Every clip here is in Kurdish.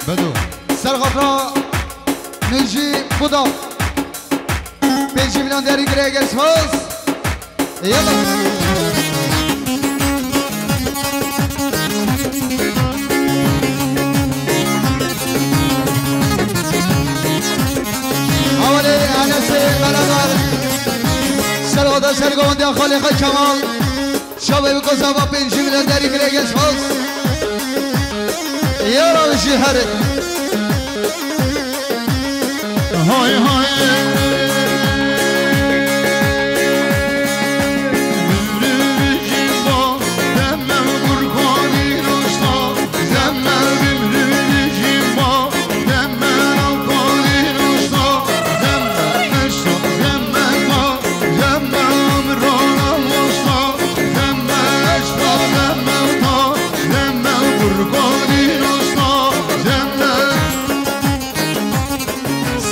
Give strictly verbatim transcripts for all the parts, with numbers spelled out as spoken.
Bedo. Serxatra Nêjî Budak. Pêncî milyon diyarî kiriye, gelî spas. Yalla. Awalê Enesê beraber. Serxatra sergovendiya xalê xwe Kemal. Çavê biko zava pêncî milyon diyarî kiriye, gelî spas. Yara jî herê. Hay hay.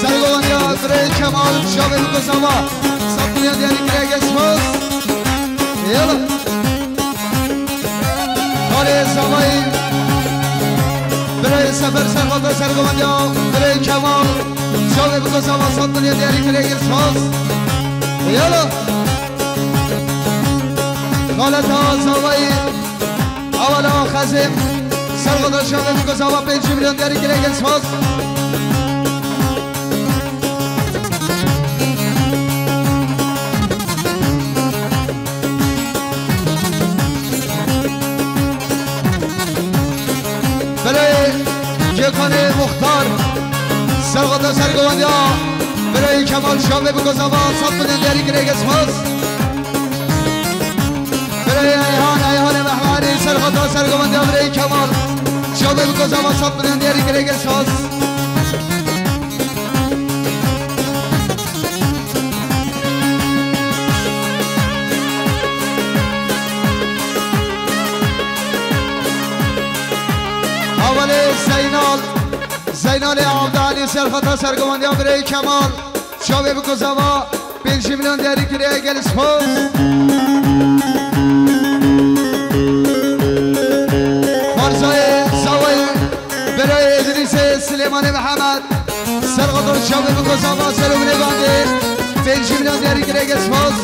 Sergovan ya birayê Kemal, çavê biko zava. Sed milyon diyarî kiriye, gelî spas. Yala. Xalê zavayî. Birayê Sefer Serxatra sergovan ya birayê Kemal. Çavê biko zava, sed milyon diyarî kiriye, gelî spas. Yala. Xaleta zavayî. Awala Xezê. Serxatra çavê biko zava pêncî milyon diyarî kiriye, gelî spas. Belê Cêkanê Muxtar. Serxatra sergovendiya birayê Kemal çavê biko zava sed milyon diyarî kiriye, gelî spas. Birayê Eyhan, Eyhanê Mehmerî, serxatra sergovendiya birayê Kemal. Çavê biko zava sed milyon diyarî kiriye, gelî spas. Awalê Zeynal, Zeynalê Abdalî, serxatra sergovendiya birayê Kemal. Çavê biko zava. Pêncî milyon diyarî kiriye, gelî spas. Farzayê zavayî birayê Îdrîsê Silêmanê Mihemed. Serxatra çavê biko zava ser û binê bandê. Pêncî milyon diyarî kiriye, gelî spas.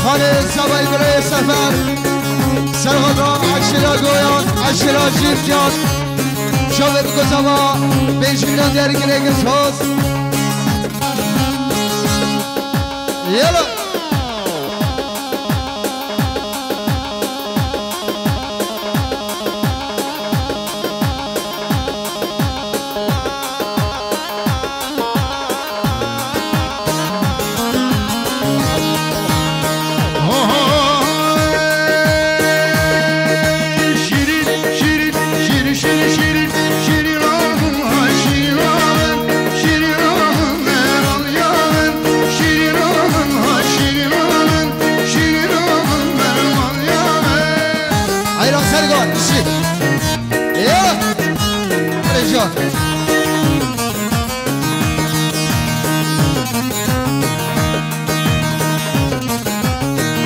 Xalê zavayî birayê Sefer. Serxatra Eşîra Goyan, Eşîra Jîftiyan. Çavê biko zava pêncî milyon diyarî kiriye, gelî spas. Yala. Eyran Sergan, dişi. Ya! Ercan.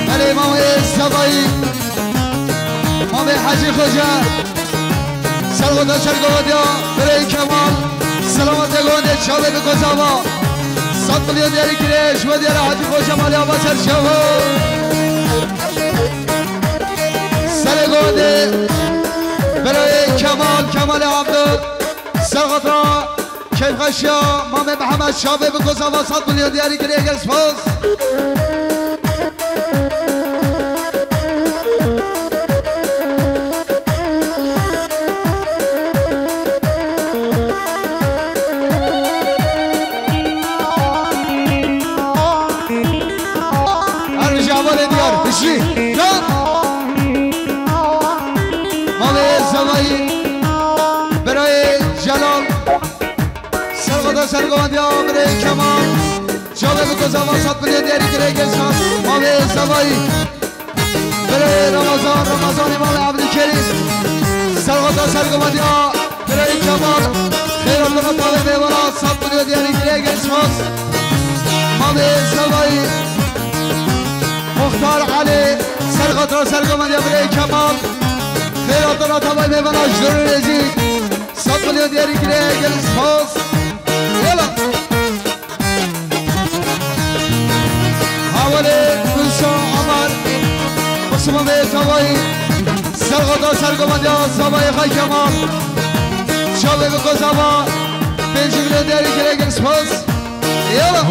Belê Mamê Zavayî, Mamê Hecî Xoca, serxota sergovendiya birayê Kemal, selametê gondê çavê biko zava. Sed milyon diyarî kiriye, ji bo diyara Hecî Xoca malê ava ser çava. Serê gondê birayê Kemal, Kemalê Abdul, serxota Keyfxweşiya Mamê Mihemed, çavê biko zava sed milyon diyarî kiriye, gelî spas. Her ji hevalê diyar, bijî. Can. Mamê Zavayî, birayê Celal. Serxota sergovendiya birê Kemal. Çavê biko zava sed milyon diyarî kiriye, gelî spas. Mamê Zavayî. Birê Ramazan, Ramazanî Mamê Ebdîkerîm. Serxota sergovendiya birê Kemal. Xeyra li xwe tavê mêvana sed milyon diyarî kiriye, gelî spas. Zavayî Muxtar Elî, serqatra sergomendiya birê Kemal. Xêra te re tevayî mêvana ji dorê rêzî. Sed milyon diyarî kirê gel spas. Yala. Havalê Musa Amar. Osman Bey Zavayî. Serqatra sergomendiya Zavayî Xay Kemal. Çavê Kozava. Pêncî milyon diyarî kirê gel spas. Yala.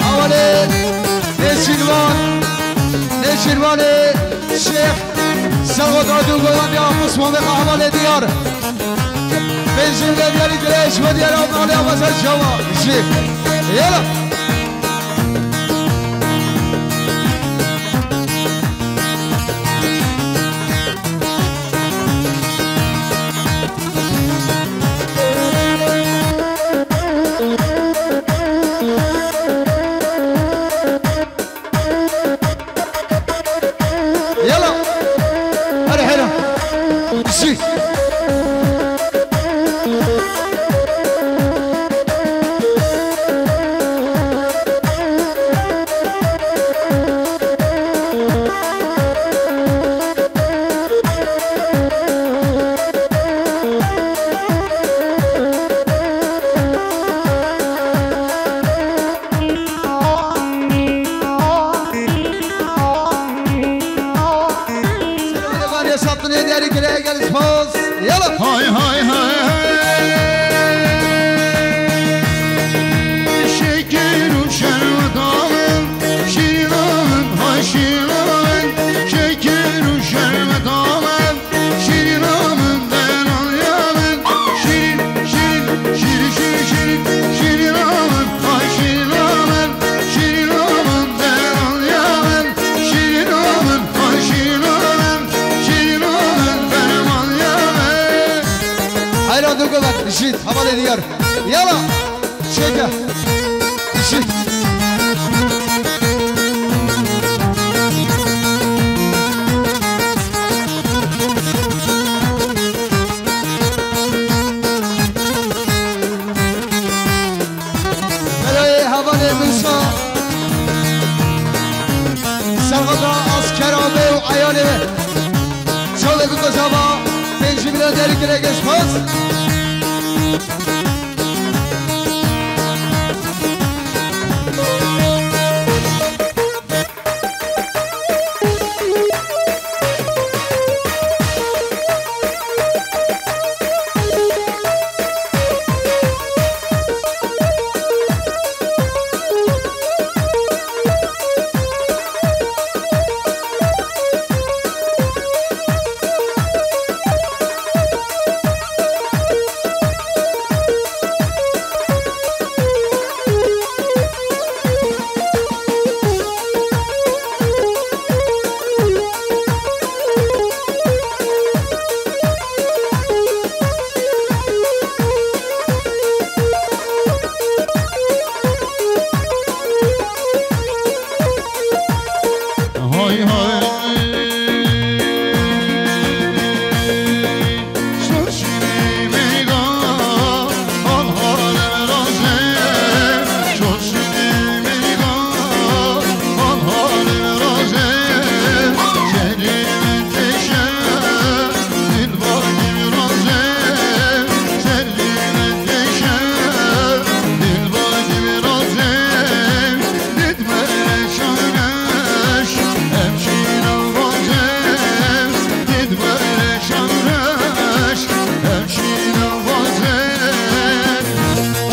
Havalê Nêçîrvan, Nêçîrvanê Şêx, Serxota Dûgolan ya Musmamê Havalê Diyar. Pêncî milyon diyarî kirê ji bo diyara Malê Abaza Cava jî. Yala. Yala. Hadi hadi. Zî. Hay hay hay. Şekil û şerbet alın, şirin alın, hay şirin alın. Şekil û şerbet alın, şirin alın, ben al yalın. Şirin, şirin, şirin, şirin, şirin, şirin alın, hay şirin alın. Şirin alın, ben al yalın. Şirin alın, hay şirin alın. Şirin alın, ben al yalın. Hayran Dûgolan, Jît, Havalê Diyar. Yala. Çêke. Jît. Belayê hevalê min sa. Serxota askera me û eyanê me. Çolê bi kozava pêncî milyon derî kirê gel spas.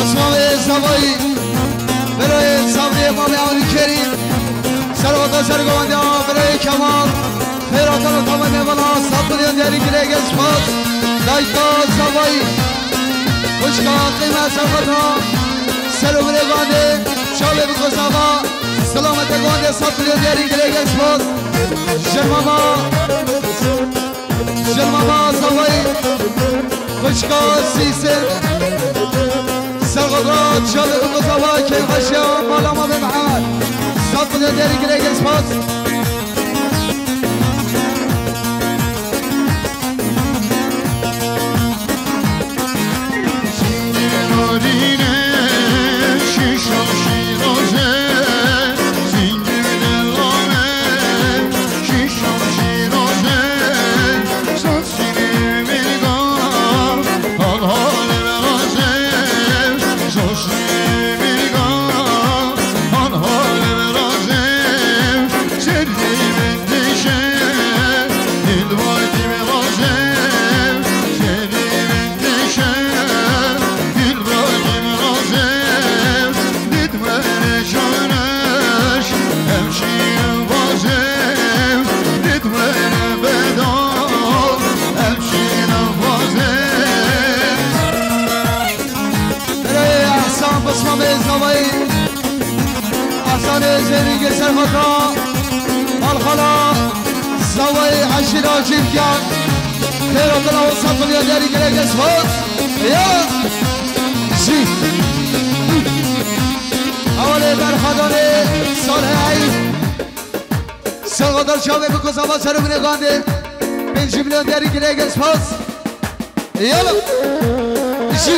Osmanê Zavayî, Beroyê Sabriyê Mamê Alî Kerîm, Serveta Sergovendê Beroyê Kemal, Xêrata Tamamê Vela, Sabriyê Derî Girê Gel Spas, Dayka Zavayî. Xwişka qîmet serxeta, ser û birê gandê, çavê biko zava, silamete gandê, sed milyon diyarî girê gel spas. Jilmama, jilmama zavayî, xwişka sîsê. Serxeta, çavê biko zava, keyfxweşiya, mala ma bê Mihemed. Sed milyon diyarî girê gel spas. Ey Ehsan Bismamê Zavayî, Ehsanê Zêrîngê Serxota, Malxala, Zavayî Eşîra Cîvgiyan, Xêro Dila û Saqiliya Derî Girêgê Spas, ya jî. Hewalê berxwedanê Salih Eyüp. Serxota çavê biko zava ser û binê gandê. Pêncî milyon diyarî girêgê spas. Yala. Jî.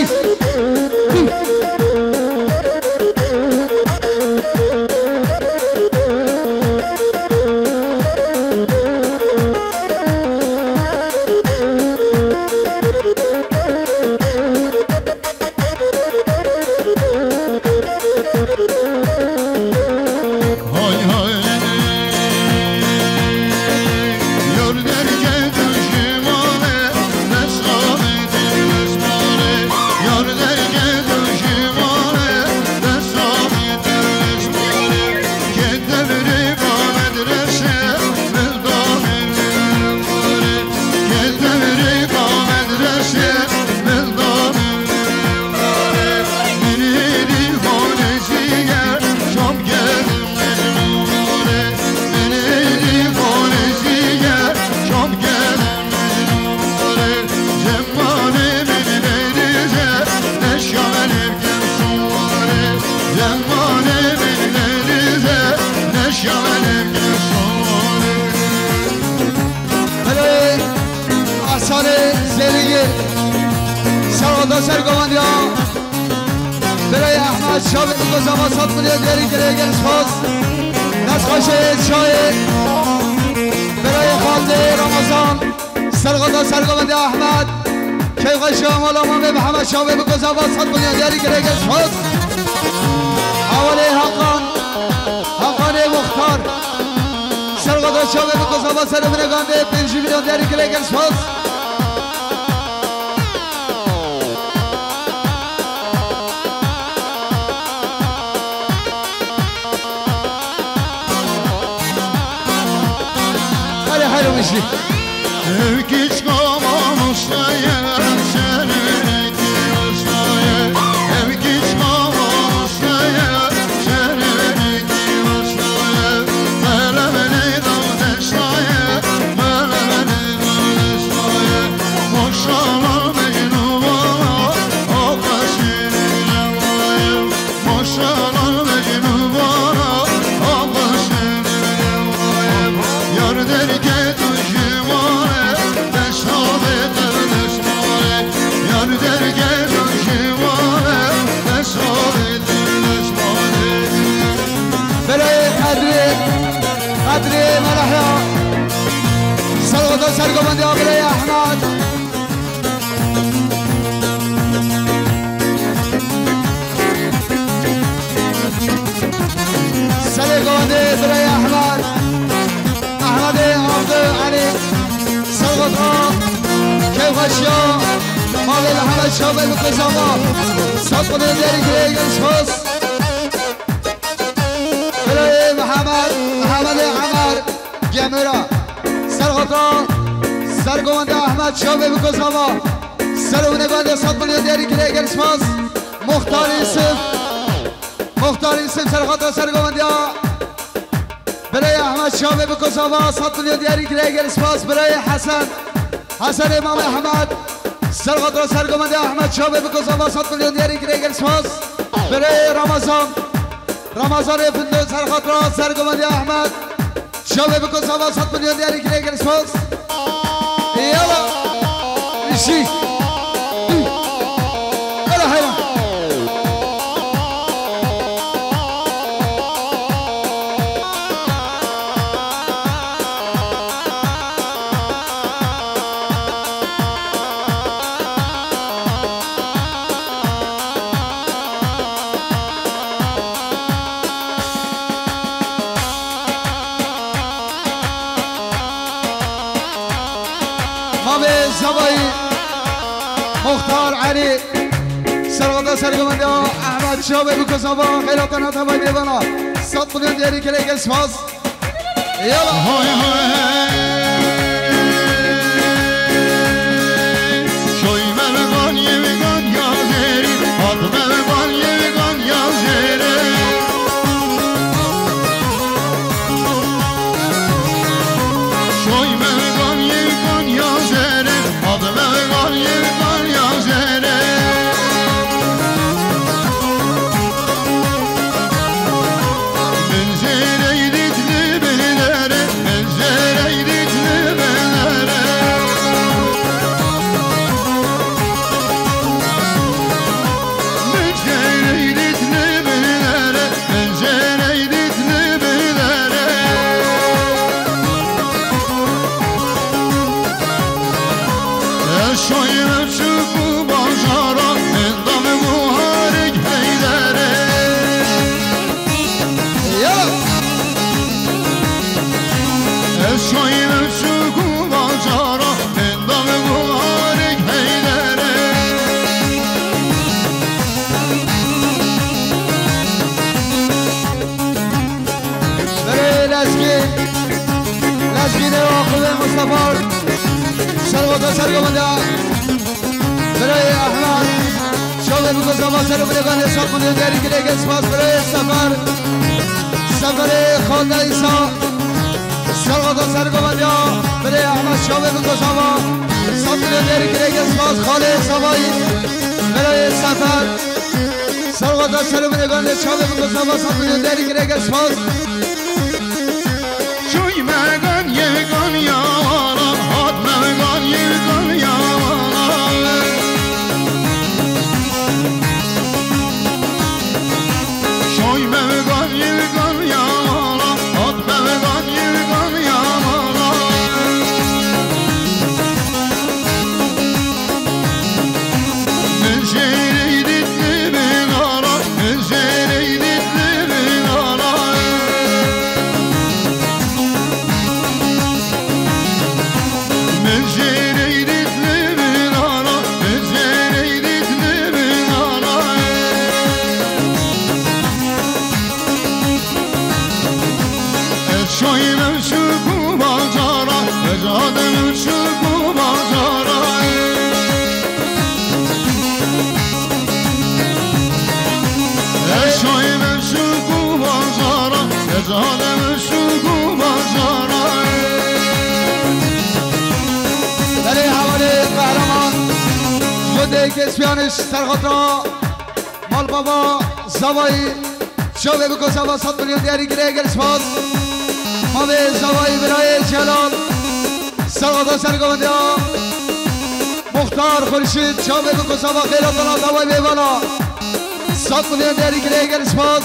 Belê Ehsanê Zêrîngê, serxota ser gomandiya. Belê Ehmed, çavê biko zava, sed milyon diyarî girêgê spas. Dest xweşê çayê. Belê Xaldê Ramazan. Serxota ser gomandiya Ehmed. Keyfxweşiya mala mamê Mihemed, çavê biko zava, sed milyon diyarî girêgê spas. Hewalê Hakan, Hakanê Muxtar. Serxota çavê biko zava, ser û binê gandê, pêncî milyon diyarî girêgê spas. Hadi, hadi, Mişli. Ev kiçka mamostaye, seninki ustaye. Ev kiçka mamostaye, seninki ustaye. Hele hele dam destaye, hele hele dam destaye. Maşallah Mecnun bana, o kaşını. Maşallah Mecnun bana, ağlasın evlayım. Yar derke duşmane, dest abi derdest mane. Yar derke duşmane, dest abi derdest mane. Belê Qedrê, Qedrê Melahya. Serxota ser gomandiya Belê Ehmed. Serê gandê birayê Ehmed. Ehmedê Abdû Elî. Serxota. Keyfxweşiya. Malê Mihemed Şabê bi qizama. Sed milyon diyarî girêgê spas. Birayê Mihemed, Mihemedê Emer. Gemira. Serxota. Sergovende Ehmed Şabê bi qizama. Ser û negan de sed milyon diyarî kirê, gel spas. Muxtar Yusuf. Muxtar Yusuf serxata sergovendiya. Birayê Ehmed Şavê bi Kosova sed milyon diyarî kirê, gel spas. Birayê Hesen. Hesenê Mamê Ehmed. Serxata sergovendiya Ehmed Şavê bi Kosova sed milyon diyarî kirê, gel spas. Birayê Ramazan. Ramazanê Findo serxata sergovendiya Ehmed. Şevê biko sava sed milyon diyarî kirê, gel spas. Yala. Jî. Hele heyran. Mavê Zavayî, Muxtar Elî, serwata sergovendiya Ehmed Şavê biko sava xeyrata natavay mêvana. Sed milyon diyarî kirê, gel spas. Yala. Hoy, hoy, hey. Şoy me ve van ye ve van ya zeri, hat me ve van ye ve van ya zeri. Şoy me ve van ye ve van ya zeri, hat me ve van ye ve van ya zeri. Min jêreyî dît li binere, min jêreyî dît li binere. Min jêreyî dît li binere, min jêreyî dît li binere. Ez şoyî çûbû bajara, hênda min bû harik Heyderê. Ya! Ez şoyî çûbû bajara, hênda min bû harik Heyderê. Berê Lezgî, Lezgînê Aqilê Mustafa, serwata sergovenda. Berê Ehmed, şovê biko sava ser û binê ganê sed milyon diyarî kirê, gel spas. Berê Sefer, Seferê Xalda Îsa, serwata sergovenda. Berê Ehmed, şovê biko sava sed milyon diyarî kirê, gel spas. Xalê Savayî, Berê Sefer. Serwata ser û binê ganê çavê biko sava sed milyon diyarî kirê, gel spas. Şoy me gan ye gan ya wala, hat me gan ye gan ya wala. Şoy me gan ye gan ya wala, hat me gan ye gan ya wala. Min jêreyî dît li binara, min jêreyî dît li binara. Min jêreyî dît li binara, min jêreyî dît li binara. Ez şoyî min çûbû bajara, ez hadim min çûbû bajara. Ez şoyî min çûbû bajara, ez hadim min çûbû bajara. Belê hevalê Qehreman, ji bo dê kesbiyan ji serxatra Malbaba Zavayî, şovê biko sava sed milyon diyarî kirê, gel spas. Mavê Zavayî, birayê Celal, serwata sergovendiya. Muxtar Xurşîd, şovê biko sava xêra dana daway mêvana. Sed milyon diyarî kirê, gel spas.